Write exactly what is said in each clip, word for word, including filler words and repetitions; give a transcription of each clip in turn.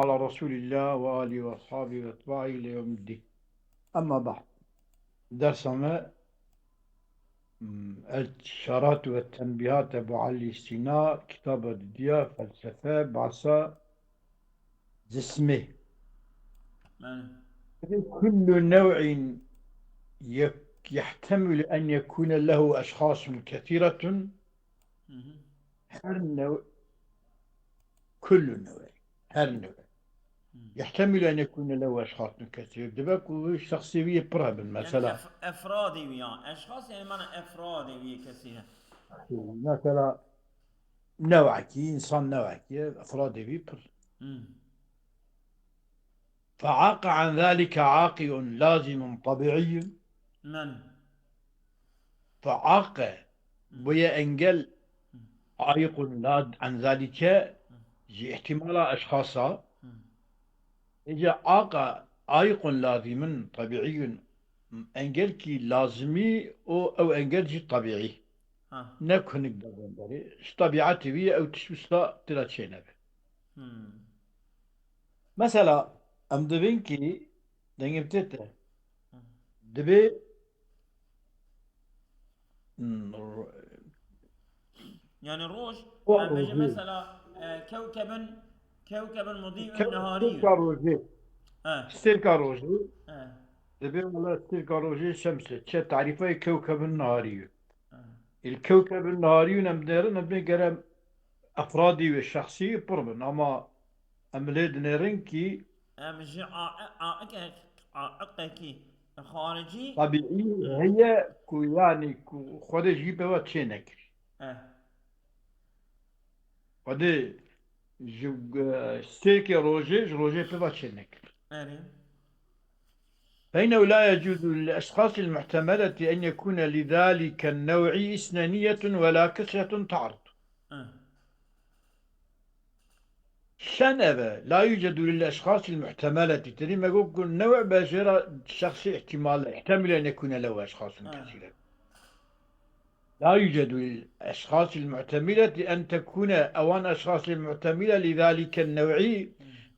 على رسول الله وآله وأصحابه وأتباعه إلى يوم الدين. أما بعد. Dersa me, hmm, El-Îşarat ve Tenbîhat Ebu Elî Sîna, kitaba didiya felsefe, bahsa cismê. Yani. كل نوع يك-، يحتمل أن يكون له أشخاص كثيرة. Hı hı. Her nev-, kullu nevi. Her nevi. Hı. Yehtemilu en yekune lehu eşhasnun kesîr. Dibe ku şexsê wî yê pir hebin, yani mesela. Ef-, efradê wî ya. Eşxas yani mana efradê wî yê kesî he. Mesela, newekî, însan newekî, efradê wî pir. Hı. فعاق عن ذلك عاقل لازم طبيعي. Men. Fe'aqe, bûye engel, aîqun la an zalike, ji îhtimala eşxasa. Êca aqa aîqun lazîmun tebîîyun, engelkî lazimî û ew engel jî tebîî. Ha. Ne kunik de benderî. Ji tebîetê wî ye, ew tişt wisa tira çênebe. Hmm. Mesela, em dibin kî dengê bi tê te. Dibê, hmm, ro-, Yani roj, o em bêjin rojê. Mesela, e, kewkebin, kewkebin mudî Kew-, neharî. Stêrka rojê. He. Stêrka rojê. He. Dibê wela stêrka rojê şems e. Çi tarîfayê kewkebin neharî ye. He. Il kewkebin neharî em dinerin, em bê gere efradî ve şexsî pir bin. Ama em lê dinêrin kî Em ji a-, a-, aiqekî xaricî. Tabîî heye ku, yanî ku Xwedê ji wî pê ve çê nekir. Eh. Xwedê ji, e, stêrkê rojê, ji rojê pê ve çê nekir. Erê. فإنه لا يجوز للأشخاص المحتملة أن يكون لذلك النوع اثنانية ولا كثرة تعرض. Eh. Şen ev e, la yucedu lil eşxasil muhtemeleti. Tedî me got ku newe bejêra şexsî ihtimal e. Ihtemile nekune lew eşxasun Ha. kesîre. La yucedu lil eşxasil muhtemeleti en tekune ewan eşxasil muhtemile li zalike nev'i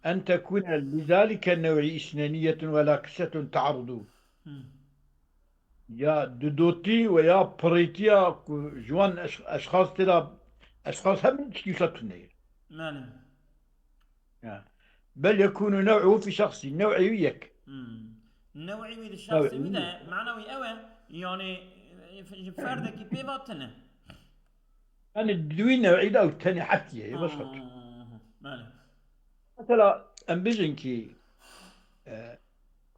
en tekune li zalike nev'i isneniyetun ve la kısetun ta'rudu. Hmm. Ya dudotî ve ya pirîtiya ku ji wan eş-, eşxas tê de, eşxas hebin tiştî wisa tune ye. Belê. Ya. Bel yekûnû nev'uhû fî şexsî. Nev'ê wî yek. Hmm. Nev'ê wî di şexsê wî de, mana wî ew e, yani, e, ji ferdekî pê ve tune. Yani di wî nev'î de ew tenê heftî ye, başka tune. Aha, belê. Mesela, em bijin ki, e,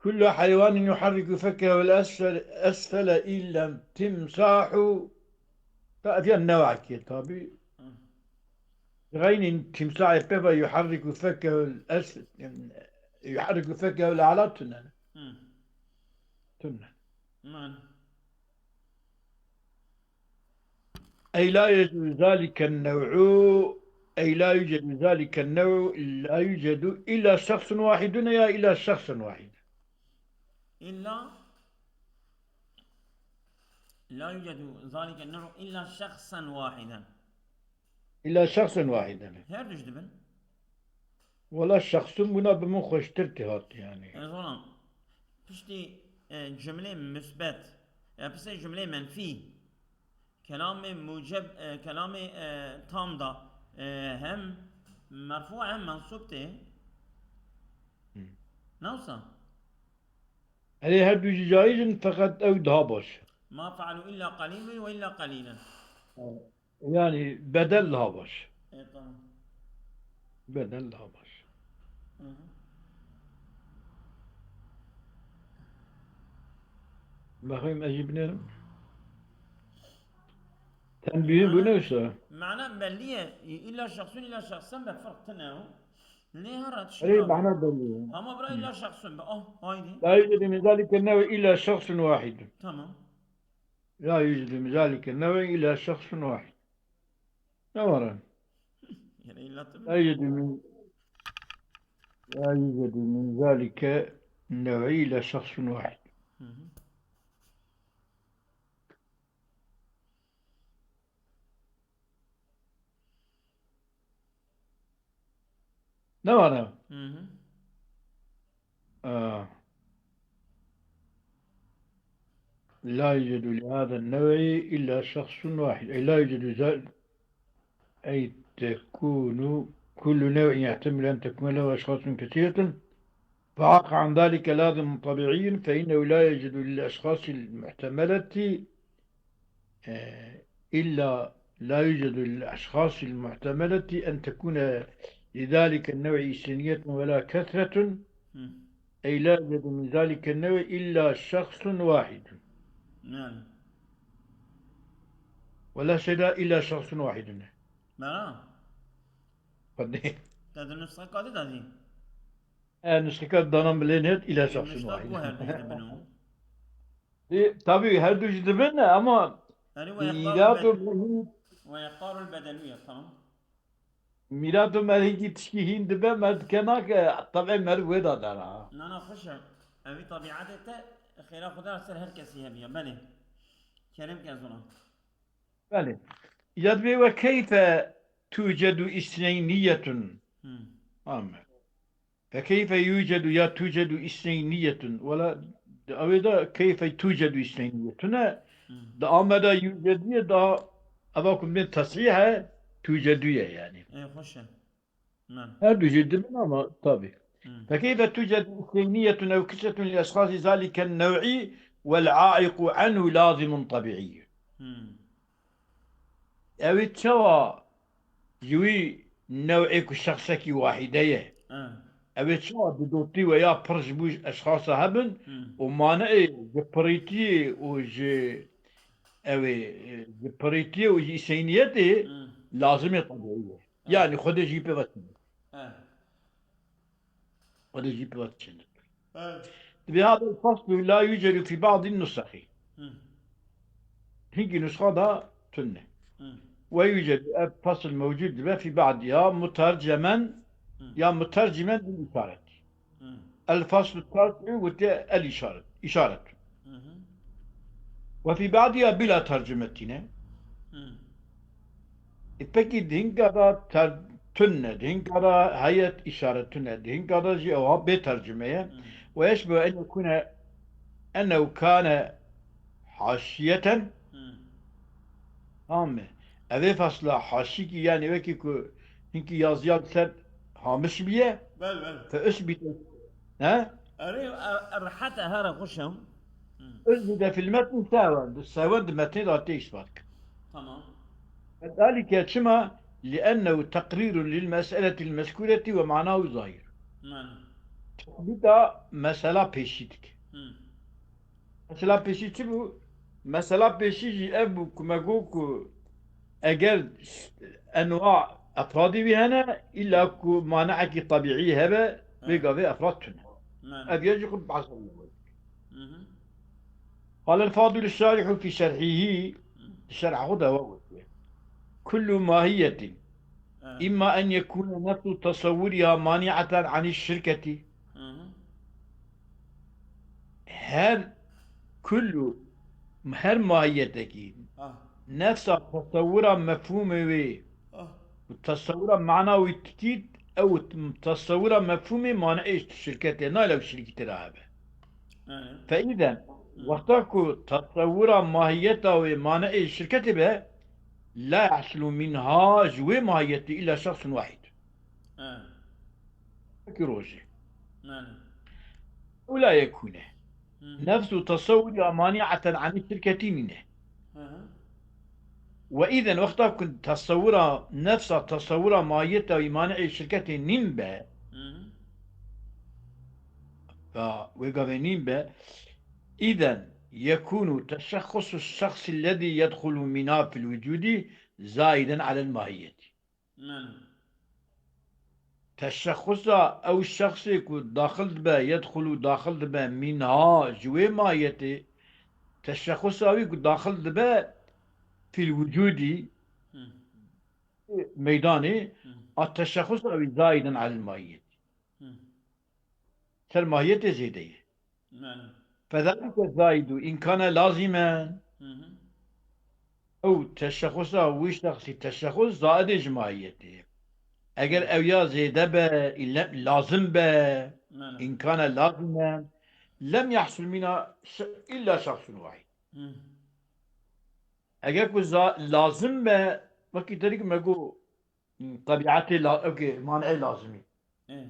kullu heywanin yuharriku fekkehu el esfel-, esfele illem timsahu, ta ev ya newakî ye tabi. Hı. Xeynî timsahê pê ve yuharriku fekkehu el es-, yuharriku fekkehu el ala tunen. Hı. Tunen. Man. Ey la yucedu zalike nev'u, ey la yucedu zalike nev'u, la yucedu illa şahsun wahidun ya illa şahsun wahid. İlla la yucedu zalike nev'u illa şahsan wahiden. Îla şexsen wahiden. Her du jî dibin. Wela şexsun bûna bi min xweştir tê hat yani. Ez ona piştî, e, cumlê musbet, ya piştî cumlê menfî, kelamê muceb, e, kelamê, e, tam da, e, hem merfû hem mensûb tê. Hı. Ne wisa? Erê her du jî caiz in, feqet ew daha baş. Ma fealû illa qalîlûn ve illa qalîlen. Evet. Yani bedel daha baş. Evet, tamam. Bedel daha baş. Hı hı. Bakayım, ez jî binêrim. Tenbîhin bu ne wisa? Mana belli ye. İlla şahsun, illa şahsen be fark tine o. Lê hara tiştî Erê mana belli ye. Ama bira illa şahsun be. Ah, haydi. La yucedu min zalike nev'un illa şahsun wahidun. Tamam. La yucedu min zalike nev'un illa şahsun wahid. Ne var? Yani illa tabii. La yucedu min, la yucedu min zalike nev'i illa şahsun wahid. Hı hı. Ne var ne? Mhm. آه. لا يوجد لهذا النوع إلا شخص واحد، أي لا يوجد ذا-، أي تكون كل نوع يحتمل أن تكون له أشخاص كثيرة، فعاق عن ذلك لازم طبيعي، فإنه لا يوجد للأشخاص المحتملة، آه، إلا لا يوجد للأشخاص المحتملة أن تكون لذلك النوع إثنينية ولا كثرة، Mhm. أي لا يوجد من ذلك النوع إلا شخص واحد. Yani. ولا شيء إلا شخص واحد. Bela. Xwedê. Te di nusxeka di dadî. E, nusxeka dana milê net إلا شخص Nusxa ku her واحد. du ji dibin o. E, tabii her du ji dibin ama Erê, we mîrat û yextarul mehî we yextarul bedelu ya, tamam. Mîrat û merhîkî tişkî hîn dibe, me dike nake, tevê meriv wê da dera. Na, na, xweş e. Evî tabiatê te, xêra Xwedê ser her kesî hebiya. Belê. Kerem ke zona. Belê. Ya divê we keyfe tucedu isneyniyetun. Hmm. Amme. Fe keyfe yucedu ya tucedu isneyniyetun. Wela di awê de keyfe tucedu isneyniyetun e. Hmm. Di ame de yucediye da eva ku bên tesîh e, tucedu ye yani. Ê, xweş e. Men. Her du jî dibin ama tabii. Hmm. Fe keyfe tucedu isneyniyetun ew kisretun li eşxasî zalike nev'î vel aiqu anhu lazimun tabi'î. Hmm. Ew ê çawa ji wî new'ê ku şexsekî wahîde ye? E. Ew ê çawa di dotî we ya pir ji bo eşxasa hebin Hmm. û maneê ji pirîtiyê û ji ew ê, e, ji pirîtiyê û ji îseyniyetê Hmm. lazimê tebîî ye. E. Yani Xwedê jî pê ve çin. E. Xwedê jî pê ve çin. E. Divê hada faslu la yucedu fî ba'dî nusexî. Hmm. Hingî nusxa da tune. Hmm. Ve yucedu, ev fasl mewcud dibe fî ba'diha mutercemen Hmm. ya mutercimen bil îşaret. Hmm. El faslu tasi'u gotiye el îşaret. İşaret. Mhm. Ve fî ba'diha bila tercüme tîne. Hmm. E, pekî di hinka da ter-, tune, di hinka da heyet îşaret tune, di hinka da jî ewa bê tercüme ye. Hmm. Ve yeşbehu en yekune ennehu kane haşiyeten. Hmm. Tamam mı? Evê fasla haşîkî yani wekî ku hinkî yazıya li ser hamiş biye. Bel, bel. Fe usbite. He? Erê, e, e, rehet e, here xweş e. Hmm. Usbite fil metni sewen. Sewen di metnê de tê îsbat kir. Tamam. Zalike çima? Liennehu teqrîrun lil meseletil mezkûreti ve manahu zahir. Men. Tesbîta mesela pêşî dike. Hmm. Mesela pêşî çi bû? Mesela pêşî jî ev bû ku me got ku eger enwa efradî wî hene, îlla ku maneekî tebîî hebe, vê Evet. gavê efrad tune. Men. Ev ya jî xwe behsa wî bû. Mhm. Qal el fadil şarihu fî şerhihi, şerha xwe de ewa gotiye. Kullu mahiyetin Evet. imma en yekune nefsu tasawwuriha mani'eten ani şirketi. Mhm. Her kullu, her mahiyetekî Ah. nefsa tesewura mefhûmê wê Ah. û tesewura mana wî dikît, ew tesewura mefhûmê maneyê şirketê nayê ew şirkî tê de hebe. Yani. Fe îden, wexta ku tesewura mahiyeta wê maneyê şirketê be, la yahsulu minha ji wê mahiyetê îlla şexsun wahîd. Ha. Wekî rojê. Yani. Ew la yekûne. Hı hı. Nefsu tesewwurî ya mani'eten anî şirketî nîne. Hı hı. Ve îden wexta ku tesewwura nefsa tesewwura mahiyeta wî mani'ê şirketê nîn be, Hı hı. ya wê gavê nîn be, îden yekûnu teşexxusu şexsî lezî yedxulu mîna fil wucûdî zayiden alel mahiyetî. Yani. Teşexxusa ew şexsê ku daxil dibe, yedxulu daxil dibe, mînha ji wê mahiyetê, teşexxusa wî ku daxil dibe fîl wucûdî Hı. meydanê, Hı. a teşexxusa wî zayiden alel mahiyetî. Hı. Ser mahiyetê zêde ye. Yani. Fezalike zaidu inkane lazîmen. Hı hı. Ew teşexxusa wî şexsî teşexxus zaidê ji mahiyetê ye. Eger ew ya zêde be, î le-, lazim be, Mene. Îmkana lazim e, lem yahsul mîna ş-, illa şexsun wahid. Hı. Eger ku za-, lazim be, wekî te dî ku me got, tebiatê la-, okey, manê lazimî. Ê.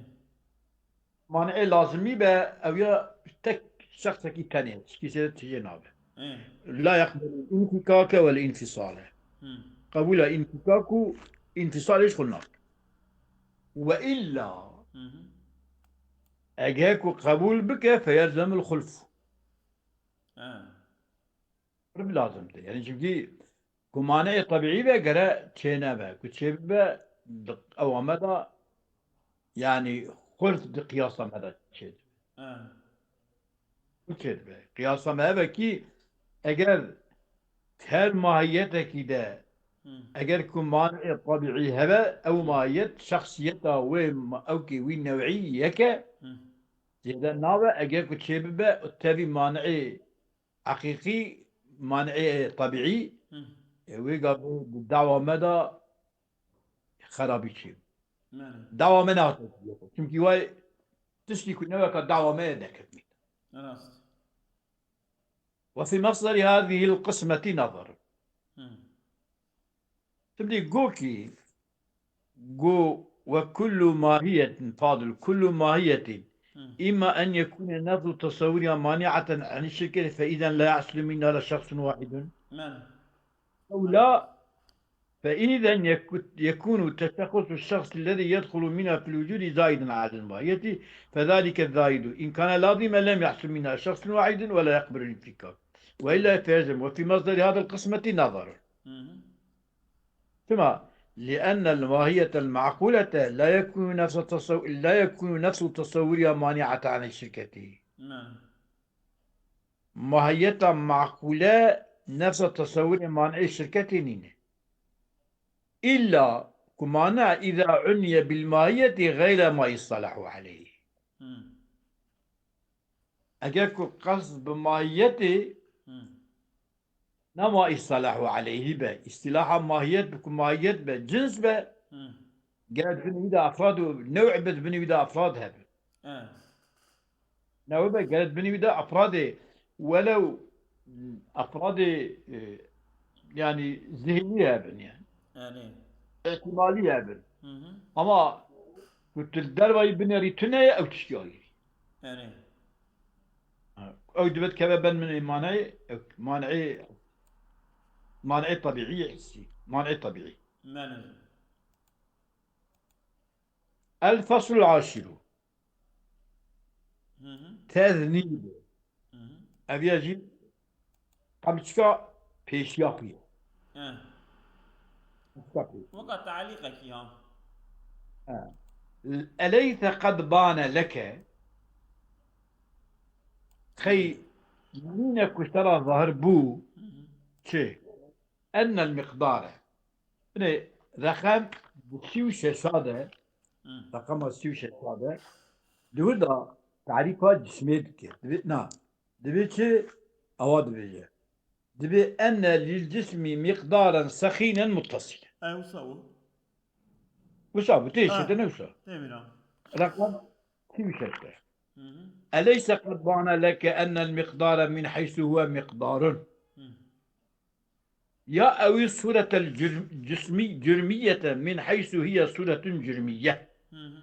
Manê lazimî be, ew ya tek şexsekî tenê, tiştî sê tijê nabe. Ê. La yeqbelul înfikake wel înfisale. Hı. Qebûla înfikak û înfisalê ji xwe nake. Ve illa, Hı hı. Eger ku qebûl bike, feyelzemul xulf. Ha. Rib lazim te. Yani çünkü ku maneyê tebiî be gere çênebe. Ku çêbibe, di, ewa me de, yani xulf di qiyasa me de çêdibe. Ha. Ku çêdibe. Qiyasa me hebe ki eger her mahiyetekî de, Hı. Eger ku maneyê tebiî hebe, ew mahiyet, şexsiyeta wê ma-, ew ki wî newî yek e, Hı. Zêde nabe, eger ku çêbibe, tevî maneyê heqîqî, maneyê tebiî, Hı. E, wê gavê di dawa me de xerabî çê. Mene. Dawa me nehate. Çimkî way tiştî ku neweka dawa me ye dekevmît. Rast. Ve fi mesderi hadihil qismeti nazar. Hı. Şimdi go ki, go ve kullu mahiyetin, fadil, kullu mahiyetin, Hı. İmma en yekune nefsu tesavvuriha mani'aten ani şirketi fe izen la yahsulu minha la şahsun wahidun. Men. Ew la, fe izen yeku-, yekunu teşexxusu şexsi lezî yedxulu minha fil vucudi zaidan alel mahiyeti, fe zalike zaidu. İn kane lazime lem yahsul minha şexsun wahidun ve la yaqbelul infikak. Ve illa fe yelzem ve fi masderi hadal qismeti nazarun. Hı hı. Tima, li'ennel mahiyetel ma'kulete la yekunu nefsa tesav-, la yekunu nefsu tesavvuriha mani'ate anil şirketi. Hı. Mahiyeta ma'kule nefsa tesavvurê maneyê şirketê nîne. İlla ku mana iza uniye bil mahiyeti gayre ma istalahu aleyhi. Hı. Eger ku qasd bi mahiyetê Hı. Nema îstilahu aleyhî be. Îstilaha mahiyet bi ku mahiyet be, cins be, Hı. Gere di binî wî de efrad û new'î be, di binî wî de efrad hebe. Evet. New'î be, gere di binî wî de efradê, welew efradê, e, yani zihnî hebin yani. Yani. Îhtimalî hebin. Hı hı. Ama ku tu li dervayî binêrî tune ye, ew tiştî ayrî. Yani. Ew dibe dikeve ben min maneyê, maneyê, maneyê tebîî hissî, maneyê tebîî. Mene. El feslul aşiru. Hı hı. Teznîb. Hı hı. Ev ya jî qamçika pêşiya xwe ye. He. Qamçika pêşiya. Weka talîqekî ha. He. Eleyse qed bane leke, qey nîne ku te ra zahir bû, Hı hı. Çi? Ennel miqdare. Binê rexem bi sî û şeş de, Hı. Reqema sî û şeş de, di wir de tarîfa cismê dike. Divê, na, divê çi? Ewa dibêje. Divê enne lil cismi miqdaren sexînen muttesilen. Ew wisa bû. Wisa bû, tê Ha. şete ne wisa. Tê mîna. Reqem sî û şeş de. Hı hı. Eleyse qed bane leke ennel miqdare min heysu huwe miqdarun. Hı. Ya ewi suretel cür-, cismi-, cürmiyete min heysu hiye suretun cürmiye. Hı hı.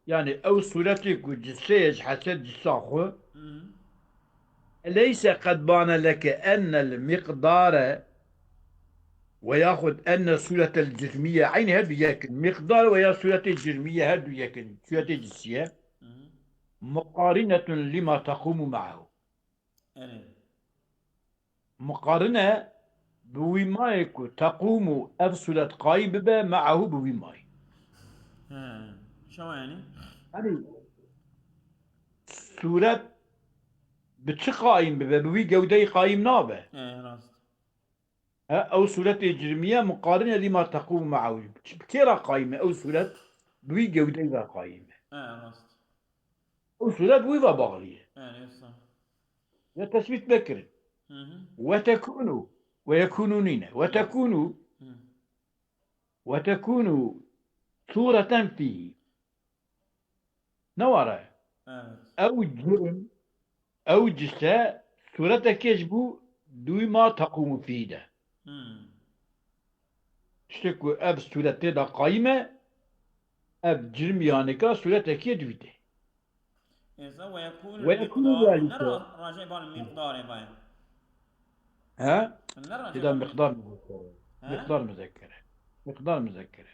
Yani ew suretê ku cisê ye ji hesed cisa xwe. Hı hı. Eleyse qed bane leke ennel miqdare ve yaxud enne suretel cürmiye. Eynî her du yek in. Miqdar ve ya suretê cürmiye her du yek in. Suretê cisiye. Hı hı. Muqarinetun lima tequmu ma'ahu. Erê. Muqarine bi wî mayê ku teqûmû ev sûret qayîm bibe me'ehû bi wî mayê. He. Çawa yani? Hani sûret bi çi qayîm bibe? Bi wî gewdeyî qayîm nabe. He, rast. He, ew sûretê cirmiye muqarine lîma teqûmû me'ehû. Bi kê re qayîm e? Ew sûret bi wî gewdeyî re qayîm e. He, rast. Ew sûret bi wî ve bağlı ye. He, rast. Ya tesbît nekirin. Hı hı. Ve tekûnû. Ve yekûnû nîne. Ve tekûnû. Hı. Ve tekûnû sureten fîhî. Ne ware? Evet. Ew curim, ew cise suretekê ji bo dû ma teqûmu fîhî de. Hmm. Tiştê ku ev suret tê de qayîm e, ev cirmiyanika suretekê di wî tê. Êza ve yekûnul Ve yekûnul miqdar, zalike. Ne ra-, racê bar miqdarê baye. He? Ne racê Tê de bar miqdar muzekkere. He? Miqdar muzekkere. Miqdar muzekkere.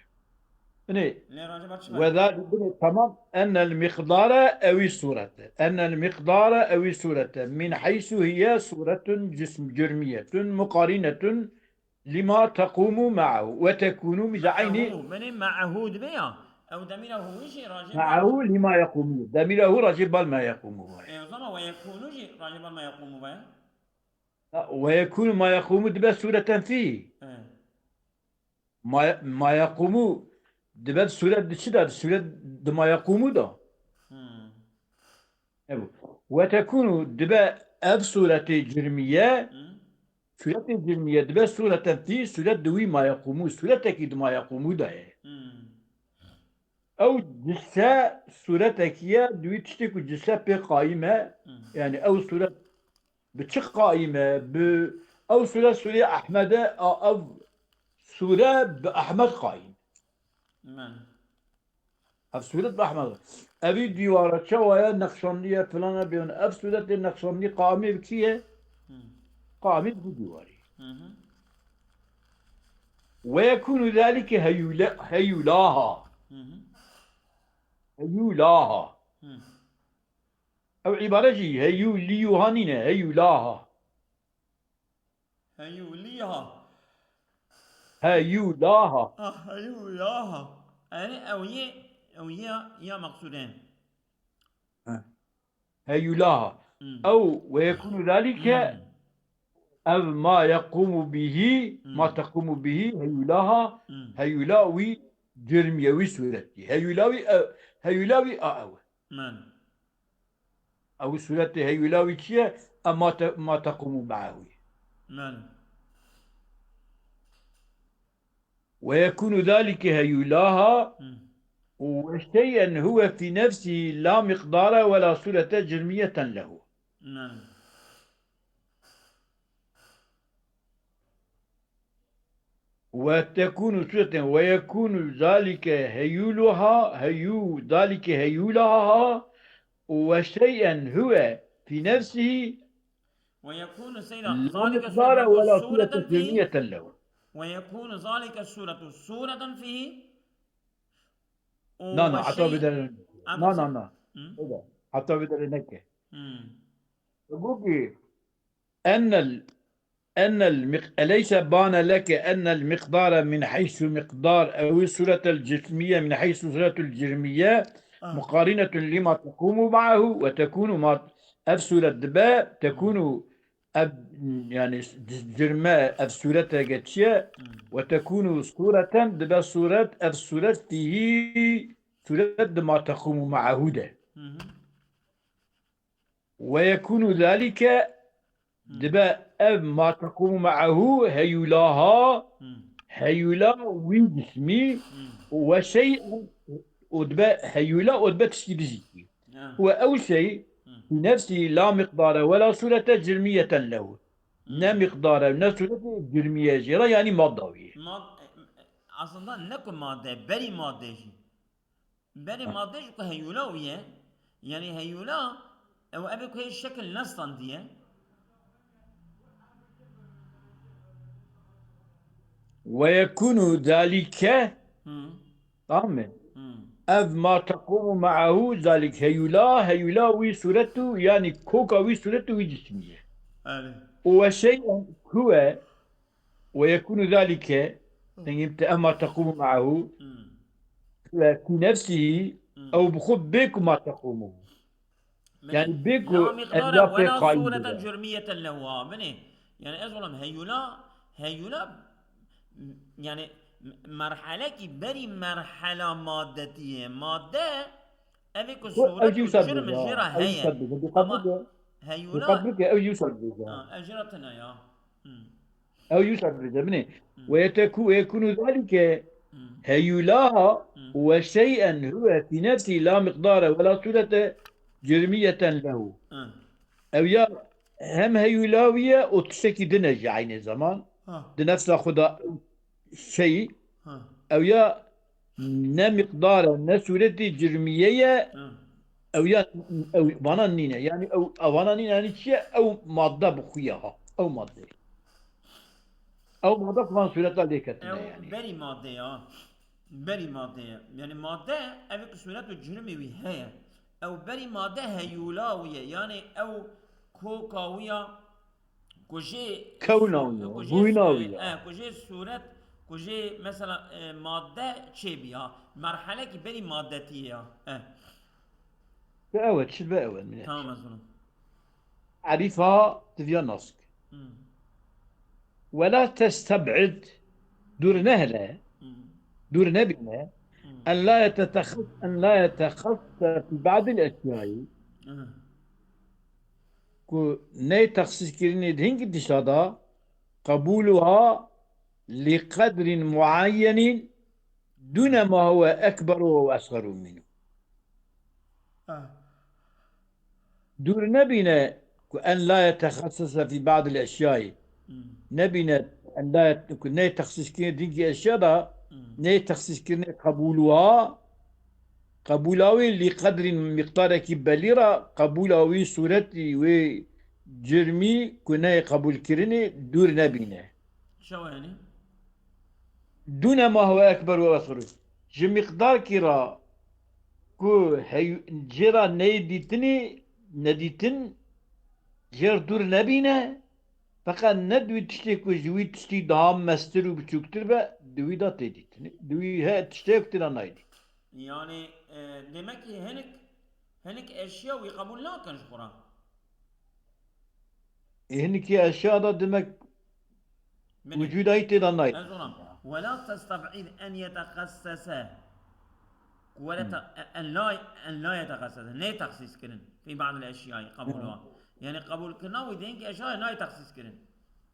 Binê, Lê racê bar çi ve baye? Zalike, binê, tamam. Ennel miqdare ewî surete. Ennel miqdare ewî surete. Min heysu hiye suretun cism, cirmiyetun muqarinetun lima tequmu ma'ahu ve tekunu miz'ayni. Ma'ahu, benê ma'ahu dibe ya. Ew demîra hu jî racê bar. Ma'ahu lima yaqumu. Demîra hu racê bal ma yaqumu var. E, o zaman ve yekunu jî racê bar ma yaqumu var. Ha, ve yekunu ma yaqumu dibe sureten fî. E. Ma, ma yaqumu dibe suret di çi de? Suret di ma yaqumu da. Hmm. Ev. Ve tekunu dibe ev suretê cirmiye, Hmm. suretê cirmiye dibe sureten fî, suret di wî ma yaqumu, suretekî di ma yaqumu de ye. Hmm. Ew cisse suretekî ye, di wî tiştê ku cisse pê qayîm e, Hmm. yani ew suret bi çi qayîm e? Bi ew suret sûrê Ehmed e, a ev sure bi Ehmed qayîm e. Men. Ev suret bi Ehmed. Evî dîwara çawa ye, nexşandiye, filan e, bêne. Ev suretê nexşandî qamê bi kî ye? Hmm. Qamê bi dîwarî. Hı hı. Ve yekunu zalike heyule-, heyulaha. Hı hı. Heyulaha. Hı. Ew îbare jî heyû lîyû ha nîne, heyû la ha. Heyû lî ha. Heyû la ha. Ah, heyû la ha. Erê, ew yê, ew yê ya, ya meqsûd e. He. Heyû la ha. Hmm. Ew ve yekûnû zalîke Hmm. ev ma yeqûmû bihî, Hmm. ma teqûmû bihî, heyû la ha. Hmm. Heyû la wî cirmiye, wî sûretî. Heyû la wî, ew, heyû la wî a ew. Men. Ew sûretê heyûla wî çi ye? E ma te-, ma teqûmû me'ehû ye. Men. Ve yekûnû zalîke heyûlaha Hmm. ve şey'en huve fî nefsî la miqdara ve la sûrete cirmiyeten lehu. Men. Ve tekûnû sûreten ve yekûnû zalîke heyûluha, heyû, zalîke heyûlaha ve şey'en huve fî nefsihî Ve yekûnû seyda la zalîke miqdara sûretu ve la sûreten sûrete fîhî. Cirmiyeten lehu. Ve yekûnû zalîke sûretu sûreten fîhî. Na, na, heta vê derê. Na, na, na. Hı? Heta vê derê neke. Hı. Got ki, Ennel, ennel miq-, eleyse bane leke ennel miqdare min heysu miqdar ewi suretel cismiye min heysu suretul cirmiye Ah. muqarinetun lima tekumu ma'ahu ve tekunu ma, ev suret dibe, tekunu ev, yani c-, cirme ev surete geçiye Hmm. ve tekunu sureten dibe suret, ev suret fîhî suret di ma tekumu ma'ahu de. Hı hı. Ve yekûnû zalîke, Hmm. dibe ev ma teqûmû me'ehû heyûlaha, Hmm. heyûla wî cismî, Hmm. û ve şey, û dibe heyûla, û dibe tiştî bizîkî. Ha. Û ew şey, Hmm. fî nefsî la miqdare ve la sûrete cirmiyeten lehu. Hmm. Ne miqdare, ne sûrete cirmiye jê re, yanî madda wî. Mad-, e, e, aslında ne ku madde, berî madde jî. Berê madde ji ku heyûla wî ye, yanî heyûla, ew ebe ku hê şekil nestandiye. Ve yekûnû zalîke, Hı. Tamam mı? Hı. Ev ma teqûmû me'ehû zalîk heyûla, heyûla wî sûretû, yanî koka wî sûretû wî cismî ye. Erê. Û ve şey'en huve Ve yekûnû zalîke, dengê te ema teqûmû me'ehû, Hmm. ve fî nefsihî, Hmm. ew bi xwe bê ku ma teqûmû. Min Yani bê ku la miqdara encam pê wela qayîm sûreten bibe. Curmiyeten lehu. Binê. Yani ez olam heyûla, heyûla, yani merhelekî berî merhela maddetiyê. Madde, ev ê ku Ku ew sûret jî û wisa cirm dibêje, jê re ew heye. Wisa dibêje. Dîqet Ama bike. Heyûla. Dîqet bike, ew jî wisa dibêje. Ha, ev jê re tune ya. Hmm. Ew yû ser dibêje, binê. Hmm. Ve yeteku-, ve yekûnû zalîke, Heyûlaha ve şey'en huve fi nefsî la miqdare ve la surete cürmiyeten lehu. Ew ya hem heyûla wî ye û tiştekî din e jî eynê zeman. Di nefsa xwe de şey, ew ya ne miqdar e, ne sûretî cürmiye ye, ew ya ew vana nîne. Yani ew, ew vana nîne, yani çi ye? Ew madde bi xwe ye ha. Ew madde. Ew madde ku van sûreta lê ketine Ew yani. berî madde ya. Berî madde ye. Yani madde ev ku sûret û cürmê wî heye. Ew berî madde heyûla wî ye. Yani ew koka wî ya ku jê Kewna wî ya, ku jê bûyna sû-, wî ya. e, ku jê sûret, ku jê mesela, e, madde çêbî ya. Merhelekî berî maddetî ya. E. Bi ew e, çi bi ew e, minet. Tamam, ez hûnim. Erîfa diviya nask. Hmm. Wela testeb'id, dûr nehile, Hmm. dûr nebîne, Hmm. en la yetetex-, en la yetexasse fi ba'dil eşyayî, Hmm. ku ney texsîskirinê di hingî tişta da qebûluha li qedrin muayyenîn dûne ma huwe ekberu ew esxeru mînû. Ah. Dûr nebîne ku en la yetexassese fî ba'dil eşyayî. Hmm. Nebîne en la yet-, ku ney texsîskirinê di hingî eşya da, Hmm. ney texsîskirinê qebûluha, qebûla wî lî qedrîn miqdarekî belî ra, qebûla wî sûretî wê cürmî ku ney qebûlkirinê dûr nebîne. Çawa yani? Dûne ma huwe ekber we esxeru. Ji miqdarkî ra ku hey-, jê ra neyê dîtinî, nedîtin, jê r dûr nebîne, feqet ne di wî tiştê ku ji wî tiştî daha mestir û biçûktir be, di wî de tê dîtinî. Di wî he tiştê ku tê de nayê dîtin. Yani, e, demek ki hinek, hinek eşya wî qebûl nakin ji xwe ra. Ê, hinikî eşya da demek Min wicûda yî tê de nayê. Ez ona. Wela testeb'id en yetexessese. Wela Hmm. te-, en la, en la yetexessese. Nê texsîs kirin. Fi ba'dil eşyayî qebûl Hmm. wa. Yani qebûl kirina wî di hingî eşyayê nayê texsîs kirin.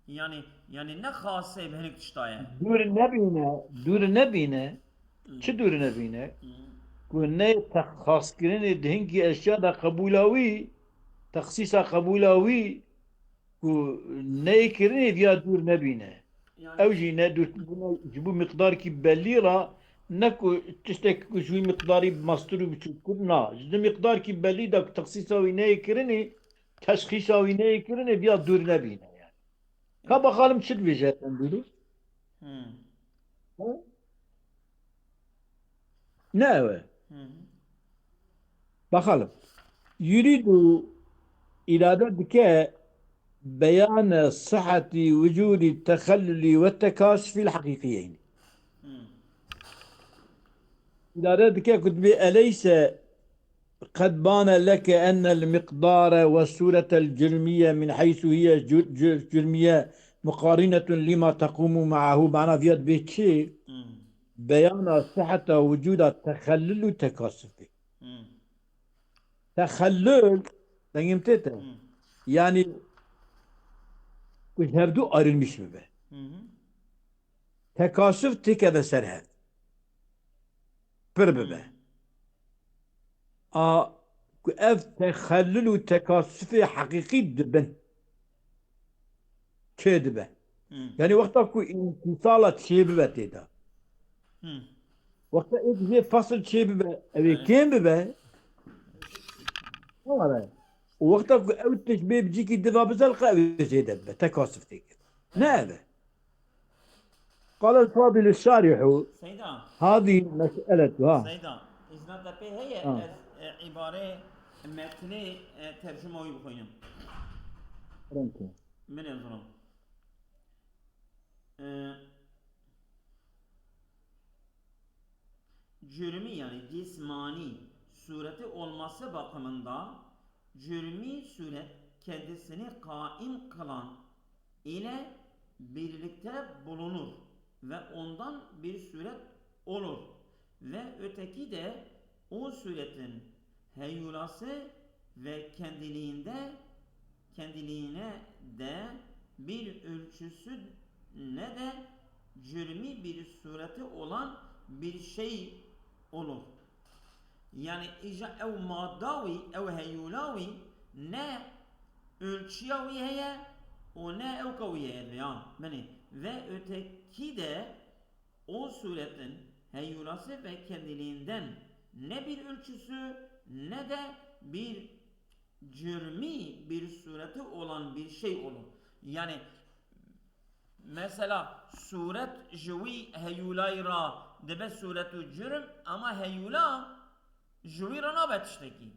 Yani, yani ne xasê bi hinek tişta ye. Dûr nebîne, dûr nebîne. Hmm. Çi dûr nebîne? Hmm. Ku ney texaskirinê di hingî eşya da qebûla wî, texsîsa qebûla wî, ku neyê kirinê viya dûr nebîne. Yani Ew jî ne dûr, ji bo miqdarkî belî ra, ne ku tiştek ku ji wî miqdarî mastir û biçûktir, na. Ji di miqdarkî belî de ku texsîsa wî neyê kirinê, teşxîsa wî neyê kirinê, viya dûr nebîne yani. Ka bexalim çi dibêje Endûrî? Hmm. Ha? Ne ew e. Hmm. Bexalim. Yurîdu îrade dike beyane sihetî wicûdî texellulî ve tekasufî l heqîqiyeynî. Hmm. Îrade dike ku dibê eleyse قد بان لك أن المقدار والصورة الجرمية من حيث هي جر-، جر-، جرمية مقارنة لما تقوم معه. Mana viya dibê çi? Hmm. Beyana siheta wicûda texellul û tekasufê. Hmm. Texellul, dengê min tê te? Hmm. Yani ku ji hevdû ayrılmış bibe. Hı hı. Tekasuf têkeve ser hev. Pir bibe. Hmm. A, ku ev texellul û tekasufê heqîqî dibin. Çê dibe. Hmm. Yani wexta ku înfîsala çê bibe tê de. Hmm. Wexta êk jê fasl çê bibe, ew ê Evet. kêm bibe. Were. Û wexta ku ew tişt bê bi cîkî diva bizelqe, ew ê zêde bibe. Tekasuf têkeve. Ne ev e. قال الفاضل الشارح Seyda. هذه مسألة، ha. Seyda, îzna te pê heye Ha. ez, e, îbarê metnê, e, tercuma wî bixwînim. Pronto. Min ez rom. E, cürmî yani cismani sureti olması bakımında cürmî suret kendisini kaim kılan ile birlikte bulunur ve ondan bir suret olur ve öteki de o suretin heyulası ve kendiliğinde, kendiliğine de bir ölçüsü ne de cürmî bir sureti olan bir şey olur. Yani îja ew madda wî, ew heyûla wî ne ölçüya wî heye û ne ewka wî heye veya, yani, ve öteki de o suretin heyûlası ve kendiliğinden ne bir ölçüsü ne de bir cürmî bir sureti olan bir şey olur. Yani mesela suret ji wî heyûlayî ra dibe suret û cürm, ama heyûla ji wî re nabe tiştekî.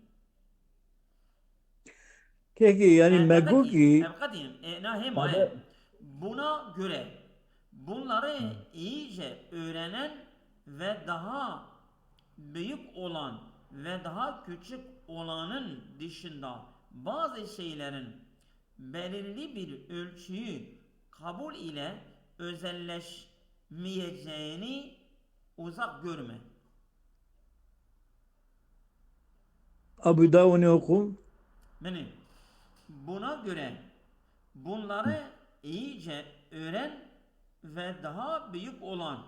Kekî, yani, e, me got kî, ev qedî, e, na hêma ye. Buna göre bunları iyice öğrenen ve daha büyük olan ve daha küçük olanın dışında bazı şeylerin belirli bir ölçüyü kabul ile özelleşmeyeceğini uzak görme. Abu Dawun'u oku. Beni. Buna göre bunları iyice öğren ve daha büyük olan,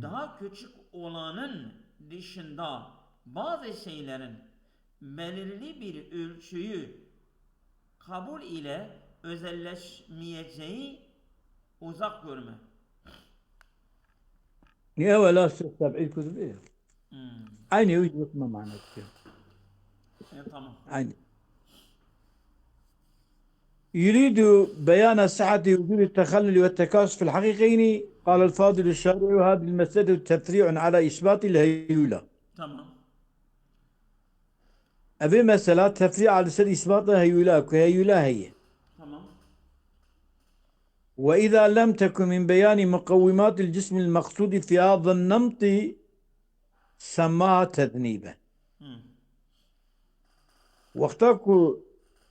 daha küçük olanın dışında bazı şeylerin belirli bir ölçüyü kabul ile özelleşmeyeceği uzak görme. Niye wela siz teb'îd kurdbî? Hmm. Aynı yük me mana dikiyor. E, tamam. Aynı. يريد بيان صحة وجود التخلل والتكاثف الحقيقيين. قال الفاضل الشارح: هذه المسألة تفريع على إثبات الهيولة. Tamam. Evê mesela tefrî li ser îsbata heyûla, ku heyûla heye. Tamam. وإذا لم تكن من بيان مقومات الجسم المقصود في هذا النمط سماها تذنيبا. Hmm. Wexta ku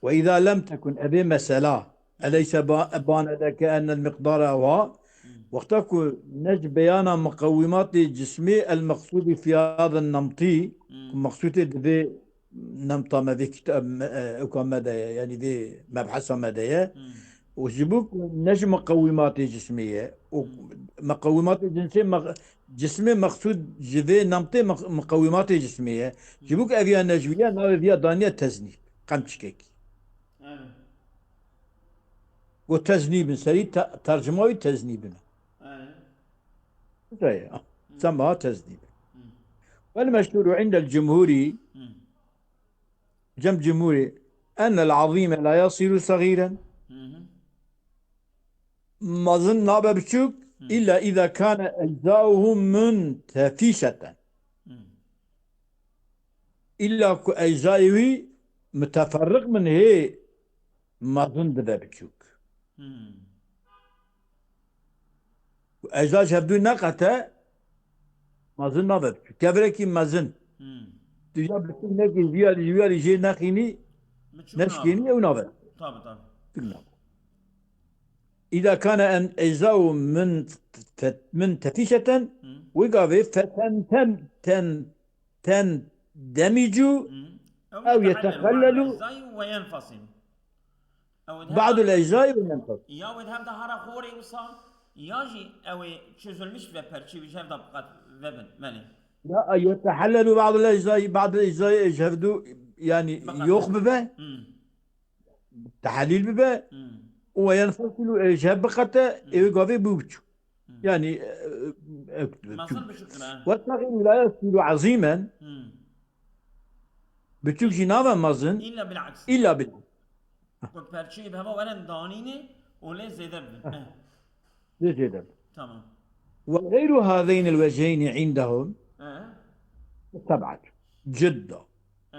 وإذا لم تكن, evê mesela, أليس با-, بان لك أن المقدار أوها. Wexta ku ne ji beyana miqewimatê cismê المقصود في هذا النمط, ku meqsûdê di vê nemta me, vê kita-, me, e, ewka me de ye, yanî vê mebhesa me de ye. Û ji bo ku ne ji miqewimatê cismê ye, û miqewimatê cinsê meq-, cismê meqsûd ji vê nemtê meq-, miqewimatê cismê ye. Ji bo ku ev ya ne ji wî ye, navê vî ya daniye teznîb, qemçikekî. Evet. Got teznîbin, serî te-, tercuma wî teznîbin. Evet. Güzel ya. Sema teznîbin. والمشهور عند الجمهور, cem cumhurî, أن العظيم لا يصير صغيرا. Mezin nabe biçûk, إلا إذا كان أجزاؤه منتفشة. Îlla ku eczayê wî miteferriq bin, hê mezin dibe biçûk. Ku ecza ji hevdû neqete, mezin nabe biçûk. Kevirekî mezin. Tu ya biçûk nekî, vîya lî, vîya lî jê nexînî, neşkênî, ew nabe. Tabii, tabii. Biçûk nabe. إذا كان أن أجزاؤه من ت-، منتفشة, wê gavê فتنتم-، تن-، تندمج أو يتخلل بعض الأجزاء وينفصل. Ya wê di hev de hara xorê wisa, ya jî ew ê çözülmüş ve perçî wî ji hev de bi qet vebin. Belê. لا، يتحلل بعض الأجزاء، بعض الأجزاء ji hevdû, yani, yox bibe. Tehlîl bibe, û وينفصل, e, ji hev biqete, ê wê gavê bû biçûk. Yani, e, e, Mezin biçûk dibe. والصغير لا يصير عظيما, biçûk jî nabe mezin, إلا بالعكس. Îlla bil. Ku perçeyê bi heva werin danînê û lê zêde bibin. Eh, Lê zêde. Tamam. وغير هذين الوجهين عندهم Eh, مستبعد جدا. eh.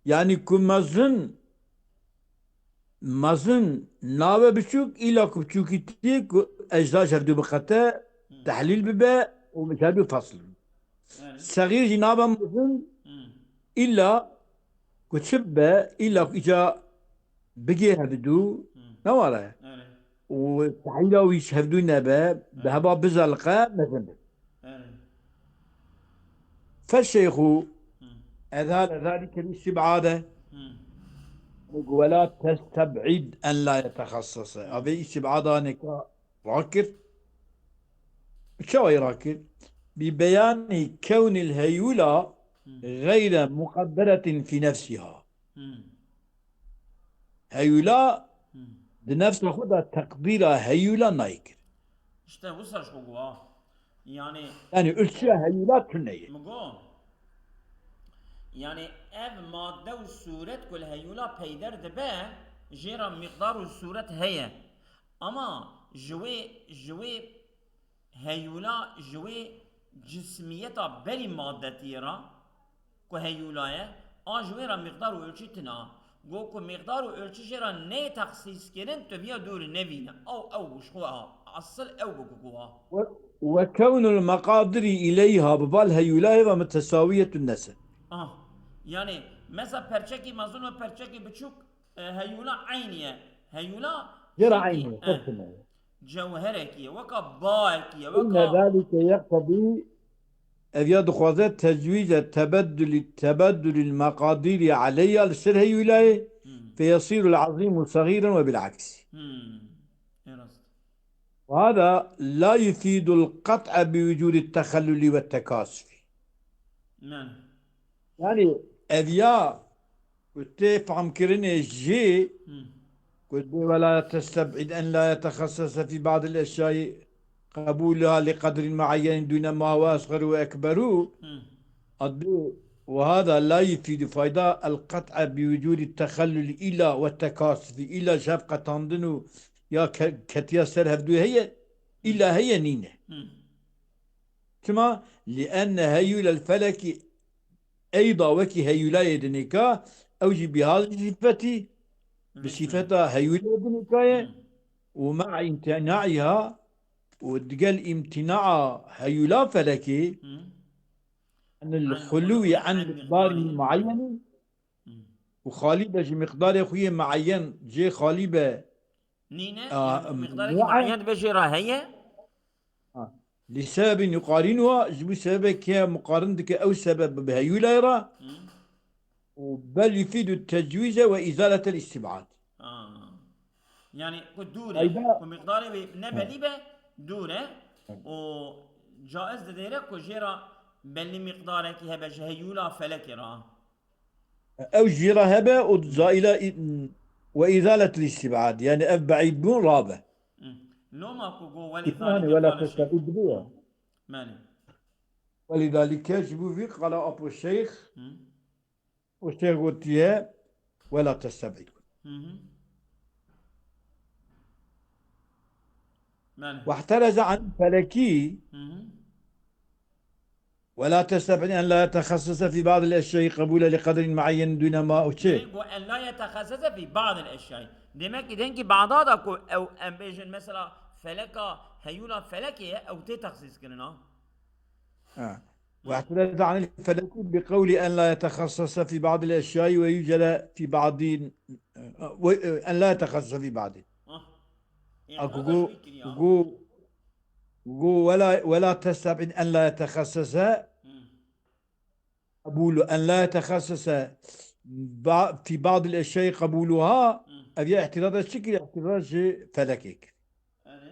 Yani ku mezin, mezin nabe biçûk, îlla ku biçûkî tê ku ecza ji hevdû biqete, tehlîl bibe û ji hevdû fasl bibe. Yani. Sexîr jî nabe mezin, Hmm. îlla ku çi bibe, îlla ku îca bigê hevdû, Hmm. ne were? Yani. Û tehlîla wî ji hevdû nebe, bi heva bizeliqe mezin be. Yani. فالشيخ Hmm. أزال ذلك الاستبعاد Hmm. ولا تستبعد أن لا يتخصص. Avê îstibada neka rakir. Çawa wî rakir? Bi beyanî kewnil heyûla Hmm. geyre muqedderetin fî nefsiha. Hmm. Heyûla Hmm. di nefsa xwe de teqdîra heyûla nayê kir. İşte wisa ji xwe got. Yani Yani ölçüya heyûla tune ye. Min got. Yani ev madde û sûret ku li heyûla peyder dibe, jê re miqdar û sûret heye. Ama ji wê, ji wê heyûla, ji wê cismiyeta berî maddetiyê re ku heyûla ye, a ji wê re miqdar û ölçü tune. Got ku miqdar û ölçü jê re neyê texsîs kirin, tu viya dûrî nevîne. Ew, ew bû ji xwe ha. Esil ew bû ku got ha. Ve, ve kewnul meqadiri ileyha bi bal heyûlayê ve mutesawiyetun nese. Ah, yani mesela perçekî mezin ve perçekî biçûk, e, heyûla eynî ye. Heyûla Jê re şekî, eynî ye, e, tersine ye. Cewherekî ye, weka baekî ye, Inne weka zalike yeqtedî, ev ya dixwaze tecwîze tebeddulî, tebeddulîl meqadîrî aleyha li ser heyûlayê, Hmm. feyesîrul azîmu sagîran ve bil aksî. Hmm. E rast. Ve hada la yufîdul qet'e bi wucûdî texellulî ve tekasufî. Yani. Yani ev ya ku tê famkirinê jê Hmm. ku dê ve la testeb'id en la yetexessese fî ba'dil eşyayî qebûluha li qedrin muayyenin dûne ma huwe esxeru ve ekberu. Hmm. Adbî ve hada la yufîdu fayda el qet'e bi wucûdî texellulî îla ve tekasufî. Îla ji hev qetandin û ya ke-, ketiya ser hevdû heye, îla heye nîne. Hmm. Çima? Li enne heyûlel felekî eyda wekî heyûlayê dinêka, ew jî bi hazî sîfetî, bi sîfeta heyûlayê dinêka ye Hmm. û me'a îmtîna'iha û digel îmtîna'a heyûla felekê, Hmm. anil An xulûwî xulûwî an an miqdarî miqdarî muayyenî Hmm. û xalî be ji miqdarê xwe yê muayyen, cê xalî be Nîne, A, yani, em, miqdarekî muayyen. Muayyen dibe jê re heye. Ha. Li sebebin yuqarînuha, ji bo sebebekê muqarin dike ew sebeb bi heyûlayê re. Hı. Û bel yufîdu tecwîze ve îzaletel îstîb'ad. Ha. Yani, ku dûr e, Eyda ku miqdarê wê ne Ha. belî be, dûr e. Evet. Û caiz didêre ku jê re belî miqdarekî hebe ji heyûla felekê re. Ew jî re hebe û zaîla î-, ve îzaletil îstîb'ad. Yani ev beîd bûn rabe. Hı. Loma ku go welî Îsmail zalike wela qale şeyh. Testebîd dibe ya. Belê. Welî dalike ji bo vî qala apo şeyh Hı. û şeyh gotiye wela testebîd. Hı hı. Belê. Wehtereze an felekî Hı hı. ولا تستبعد أن لا يتخصص في بعض الأشياء قبولا لقدر معين دون ما، û çi? Go en la yetexessese fî ba'dil eşyay. Demek ki denkî ba'da da ku ew em bêjin mesela feleka, heyûla felekê ye, ew tê texsîs kirin ha. Ha. Hı. واعترض عن الفلك بقول أن لا يتخصص في بعض الأشياء ويوجد في بعض، أن لا يتخصص في بعض. Ah. Aku Îtiraz go, wî kiriya. Go, Go ولا، ولا تستبعد أن لا يتخصص. Hmm. قبول أن لا يتخصص با-، في بعض الأشياء قبولها. Hmm. Ev ya îtiraz çi kir? Îtiraz ji felekê kir. Erê.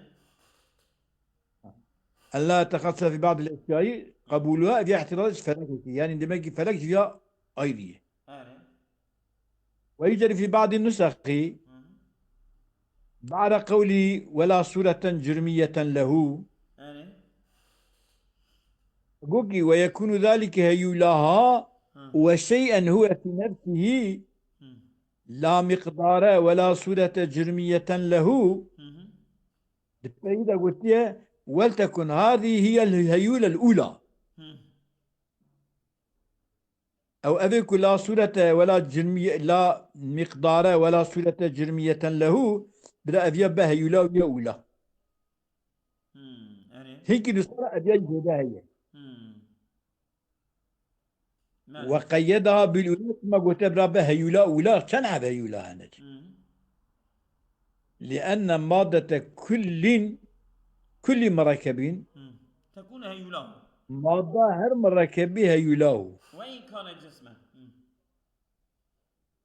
أن لا يتخصص في بعض الأشياء قبولها. Ev ya îtiraz ji felekê kir. Yani demek ki felek ji ya ayrı ye. Erê. ويوجد في بعض النسخ Hı hı. بعد قوله ولا صورة جرمية له. Erê. Goki ويكون ذلك هيولها Hı. وشيئا هو في نفسه Hı. لا مقدار ولا صورة جرمية له. Hı hı. Di peyî de gotiye ولتكن هذه هي الهيولة الأولى. Hı. Ew evê ku la surete wela cirmiye, la miqdare wela surete cirmiyeten lehu, bira ev ya be heyula û ya ula. Hmm, erê. Hinkî nusxara ev ya jêde heye. Hmm. Belê. Ve qeyyedaha bil ula, ma gote bira be heyula ula, çend heb heyula hene? Hmm. لأن مادة كل، كل مركب Hmm. Tekûne heyûlahu. Madda her mirekebî heyûlahu. Ve in kane cismen. Hmm.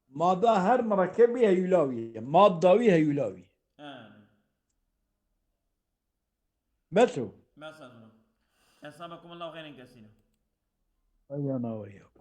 Madda her mirekebî heyûlahu ye. Madda wî heyûlahu ye. He. Bes o. Mesela. Esnamakum Allahu hayran kesîra. Eyana ve iyyakum.